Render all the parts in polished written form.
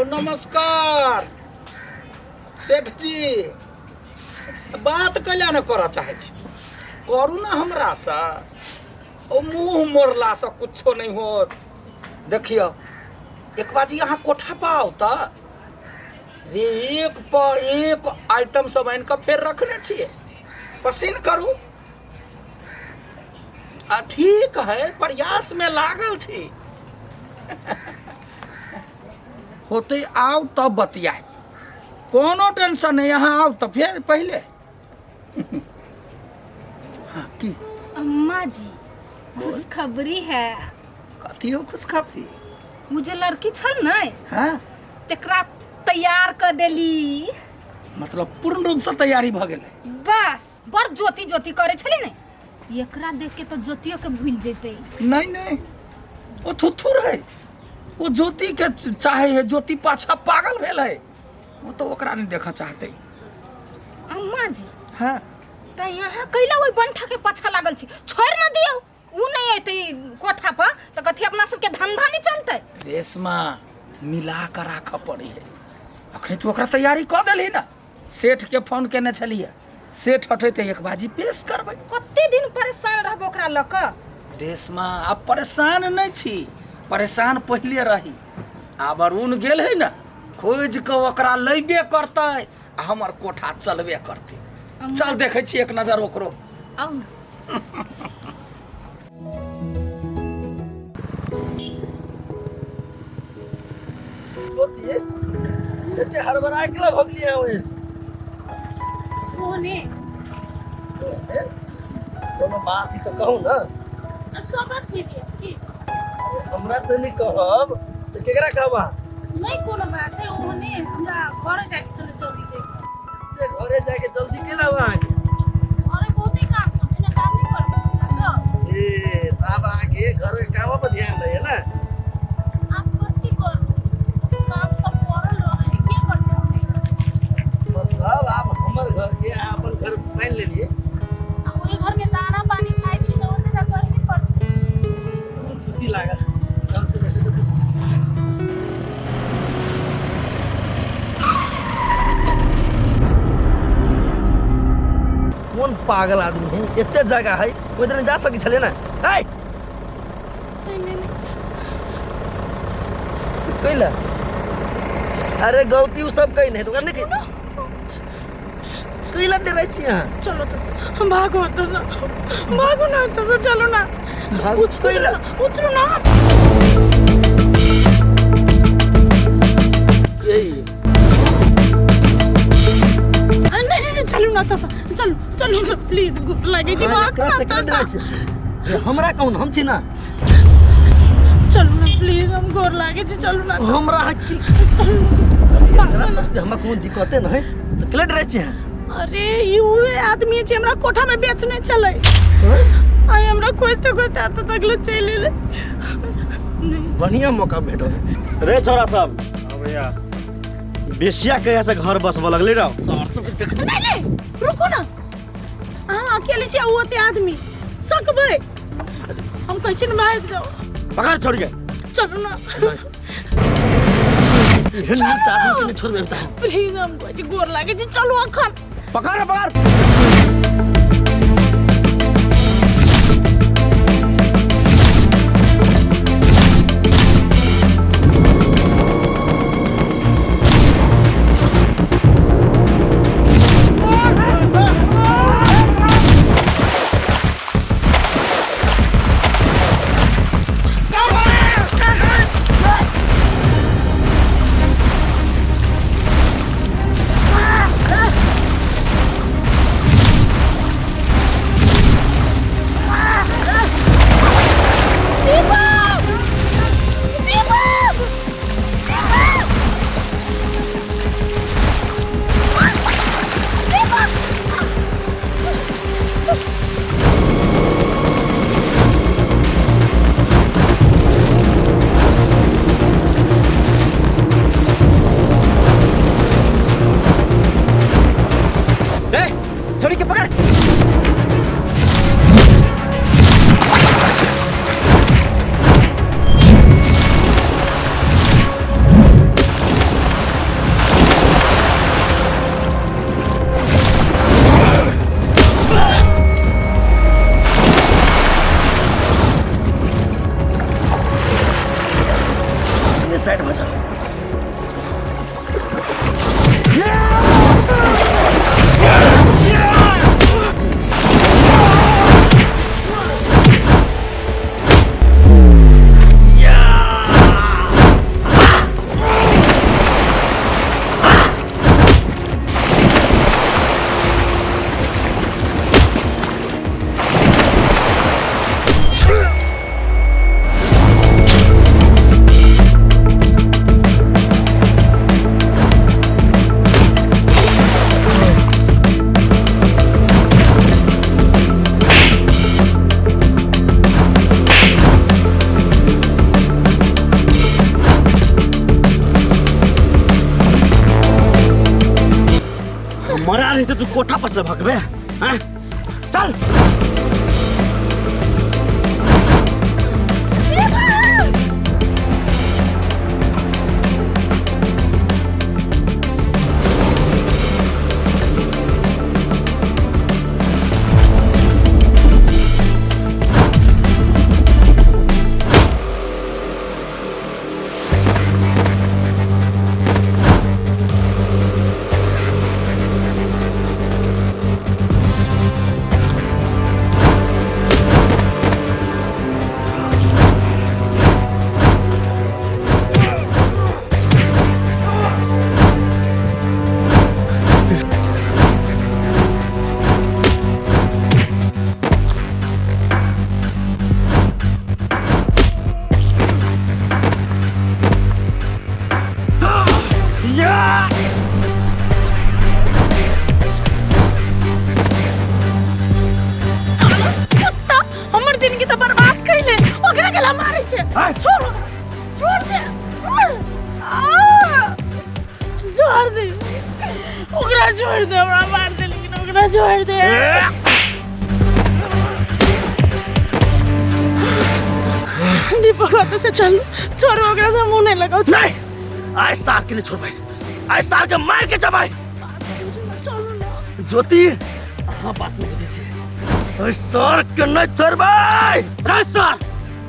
नमस्कार सेठ जी। बात कैला ने करऽ चाहै छी? करू ने हमरासँ। ओ मुँह मोड़लासँ कुछो नहि होत। देखियौ एक बाजी अहाँ कोठा पर आउ तऽ रे एक पर एक आइटम सब आनि कऽ फेर रखने छियै, पसीन करू। आ ठीक है, प्रयासमे लागल छी। होते आउ तब बतियाए, कोनो टेंशन नहीं। यहाँ आउ तऽ फेर पहले। हाँ की अम्मा जी, खुशखबरी है। कथी हो खुशखबरी? ओ जे लड़की छल ने, हाँ, तेकरा तैयार कर देली। मतलब पूर्ण रूप से तैयारी भऽ गेलै? बस बड़ ज्योति ज्योति करे छली ने, एकरा देख के तो ज्योतियो के भूल जेते। नहीं नहीं, ओ थुथु रहे, ओ ज्योति के चाहे है, ज्योति पाछा पागल भेल है, वो तो ओकरा नहीं देखऽ चाहते। अम्मा जी। हाँ। त यहाँ कैला ओहि बंठा के पाछा लागल छी? छोड़ न दियौ, उ नहीं अयतै कोठा पर त कथी अपना सबके धंधा नहीं चलतै? रेशमा, मिला कऽ राखऽ पड़ै है। अखनी तू ओकरा तैयारी कऽ देलही ना? सेठ के फोन केने छलियै, सेठ हटेतै एक बाजी पेश करबै। कते दिन परेशान रहबो ओकरा लऽ कऽ? रेशमा, आब परेशान नहि छी, परेशान पहिले रही। आब अरुण गेल है ने, खोजि कऽ ओकरा लैबे करतै आ हमर कोठा चलबे करतै। चल देखै छी एक नजर ओकरो। आउ ने। एते हड़बड़ा के भऽ गेलियै ओहिसँ? सोने। कोनो बात ही तऽ कहू ने। अब सब बात के लिए की? हमरा से नहीं कहब तऽ केकरा कहब अहाँ? नहीं, कोनो बात है। ओने हमरा घरे जाके चले जल्दी के। ते घरे जाके जल्दी केला अहाँके? घरे बहुते काम सब छै ने, काम नहीं करब तो? ए तऽ आब अहाँके घर के काम पर ध्यान रहे ने। आप कथी करू, काम सब पड़ल रहे, के करते हमे? मतलब आब हमर घर के अहाँ अपन घर मान लेलिए? आ ओहि घर के दाना पानी खाइ छी तऽ ओते तऽ करहे पड़तै। खुशी लागल। चल से वैसे तऽ कोन पागल आदमी है, एते जगह है, ओहि तरह जा सकै छलै ने? है नहीं नहीं नहीं। कैला? अरे गलती उ सब कहीं नहीं तो नहीं कैला डरै छी अहाँ? चलो तो हम भागो तो सर, भागो ना तो सर, चलो ना। भागो कैला? उतरो ना। यही। नहीं नहीं नहीं, चलो ना तो सर, चलो चलो ना प्लीज, लगे जी। भागो एकरा ना से तो केना डरै सर। छी? ए, हमरा कहून, हम छी ना। चलो ना प्लीज, हम गोर लागे जी, चलो ना। हमरा अहाँ की चलो। एकरा सबसे हमरा कोनो दिक्कते नहीं तऽ केला डरै छी अहाँ? अरे ई उहे आदमी छै, हमरा कोठा में बेचने छलै। हँ? आइ हमरा खोजते खोजते एतऽ तक ले चलि एलै। बढ़िया मौका भेटल। रे छोरा सब। हाँ भैया। बेसिया कहिया से घर बसबऽ लगले रहो? सर सबके देख। नहीं नहीं, रुको ना, अहाँ अकेले छी आ उ ओते आदमी, सकबै? हम कहै छी ने, भागि जाउ। पकड़ छोड़ के। चलू ना। एहन नीच आदमी के नहीं छोड़बै तऽ। प्लीज, हम कहै छी, गोर लागै छी, चलू अखन। पकड़ रे, पकड़। साइड भऽ जाओ। मरा रही तो तू कोठा पर से भगबे हैं? चल। कुत्ता हमर जिंदगी तऽ बर्बाद कैले, ओकरा गेला मारै छै। छोड़ ओकरा, छोड़ दे, आ! छोड़ दे ओकरा, छोड़ दे हमरा, मार दे लेकिन ओकरा छोड़ दे। दीपक, ओतऽ से चलू, छोड़ो ओकरा से, मुँह नहीं लगाओ। नहीं, आज सार के नहीं छोड़बै, आज सार के मार के जबै। चलू ना। ज्योति, हाँ, बात नहीं बुझै छै, ओइ सर के नहीं छोड़बै। रे सर,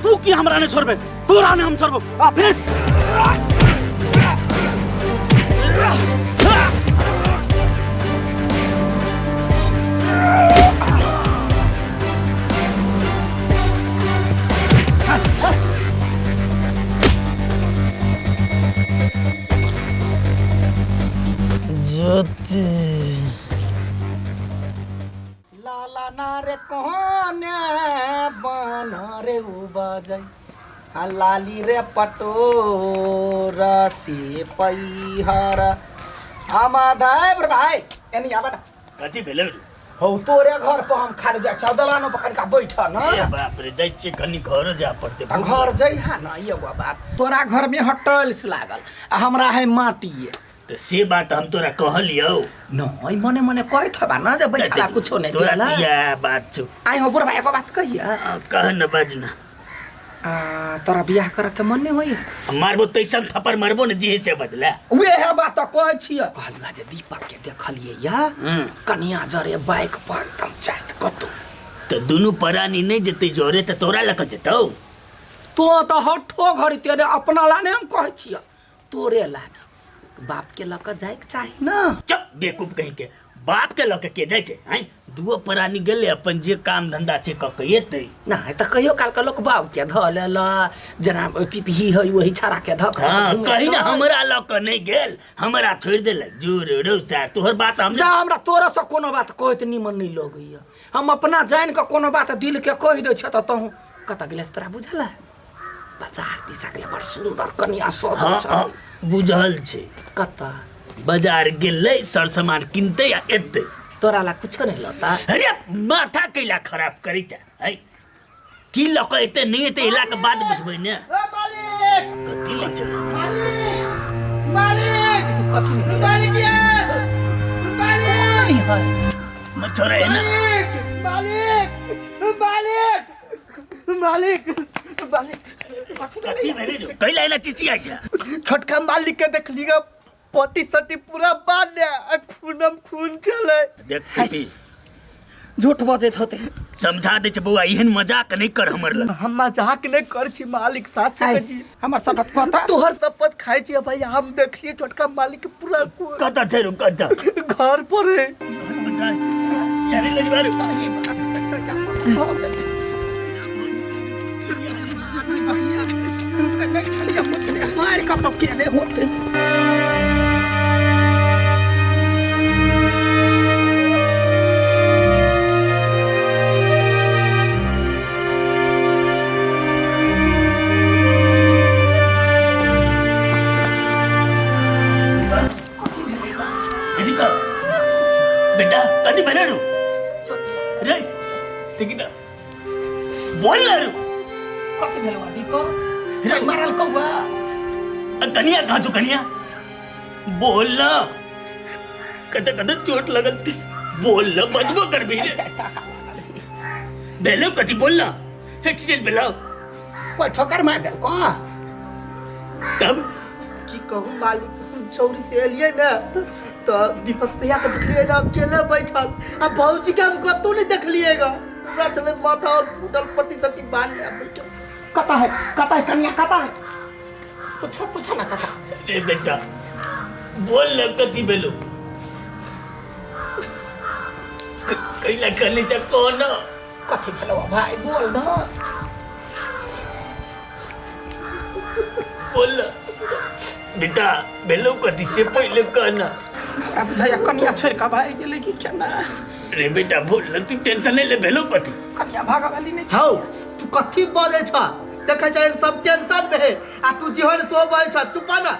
तू की हमरा नहीं छोड़बे? तोरा नहीं हम छोड़बो। आ फिर ज्योति। लाला ना रे कोने बन रे उबजै आ लाली रे पटोर से पैहर हम दाय भाई, एनी आबा ना। कथी भेलै? हौ, तोरे घर पर हम खाली जाइ छौ, दलानो पर कनिका बैठ न। ए बाप रे, जाइ छियै कनि, घरो जाय पड़तै। आ घर जइहा न, एगो बात, तोरा घर में ह टाइल्स लागल आ हमरा है माटिए। तऽ से बात हम तोरा कहलियौ? नहीं, मने मने कहैत होबा न जे बैठला कुछो नहीं तोरा देला। तऽ इएह बात छौ। आइ हो बुढ़बा, एगो बात कहिया? कह न, बाज न। आ तोरा बियाह करे के मन नहीं होइया? मारबो तैसन थप्पड़ मारबो ने जे से बदला। उहे बात तऽ कहै छियै, कहलुआ जे दीपक के देखलियै या कनिया जरे बाइक पर एकदम जाइत कतौ। तऽ दुनू प्राणी नहि जेतै जोरे तऽ तोरा लऽ कऽ जेतौ? तो तऽ हठो घड़ी तेरे अपना ला नहीं हम कहै छियै, तोरे ला, बाप के लऽ कऽ जाइके चाही न। चुप बेवकूफ कहीं के, बाप के लऽ के के जाइ छै? आँय, दुओ प्राणी गेलै, अपन जे काम धंधा छै कऽ के एतै। नहि तऽ कहियो काल के लोक बाप के धऽ लेलक, जेना पिपही है वही छड़ा के धऽ कऽ हाँ, घुमै कहीं ना छै। हमरा लऽ कऽ नहि गेल, हमरा छोड़ि देलक। जोर रौ सार, तोहर बात हम जा, हमरा तोरा से कोनो बात कहैत निमन नहीं लगैया। हम अपना जानि कऽ कोनो बात दिल के कहि दै छियै तऽ तहूँ कतऽ गेलै से तोरा बुझल है? बाजार दिशा गेलै, बड़ सुन्दर कनिया सजल हाँ छै। हाँ, बुझल छै। कतऽ? बाजार गेलै, सर सामान किनतै आ एतै। तोरा ला कुछो नहीं लता? अरे, माथा कैला खराब करै छै है? की लऽ कऽ एतै नहि एतै, एला के बाद बुझबै ने। कथी ले चल? कथी नहीं है? छोरा है ना। मालिक, मालिक। कथी भेलै रे? कैला एना चिचियाइ छै? छोटका मालिक के देखली ग, पटी सटी पूरा बांध ले आ खूनम खून चले। देख पीपी। झूठ बजैत होते। समझा दे छै बौआ, एहन मजाक नहि कर हमर लग। हम मजाक नहि कर छी मालिक, साथ आइ, हमर शपथ पता। तोहर शपथ खाइ छी भैया, हम देखलिए छोटका मालिक के पूरा कतऽ छै रो, कतऽ? घर पर है। घर पर जाय। यारे लजवा रे। सही बात है, भऽ गेलै। नहि छलियै पुछने, मारि कतौ केने होतै। दीपक बेटा, कथी भेलै रो? रे देखी तऽ, बोल ना रो। कथी भेलौ दीपक? रे मारल कौआ। कनिया कहाँ छौ कनिया? बोल ना, कतऽ कतऽ चोट लगल छै? बोल ना, बजबो करबी रे। भेलौ कथी? बोल ना, एक्सीडेंट भेलौ? कोई ठोकर मार देलको? तब की कहू मालिक, हम चौरी से एलियै ने तऽ दीपक भैया के देखलियै ने अकेले बैठल, आ भौजी के हम कतौ नहीं देखलियै गा। पूरा चले माथा और फूटल पट्टी तट्टी बांध ले बैठल। कतऽ है, कतऽ है कनिया, कतऽ है? पूछो, पूछो ना कतऽ। रे बेटा बोल ना, कथी भेलौ? कैला कहने छ कह ना। कथी भेलौ भाई, बोल ना। बोल ना बेटा, भेलौ कथी से पहिले कह ना। अब बुझाइया कनिया छोड़ि कऽ भागि गेलै कि केना। रे बेटा बोल ना, तू टेंशन नहीं ले, भेलौ कथी? कनिया भागऽ वाली नहि छै। हौ तू कथी बजै छ? देखै छ सब टेंशन में है आ तू जेहन सो बजै छ। चुप ना।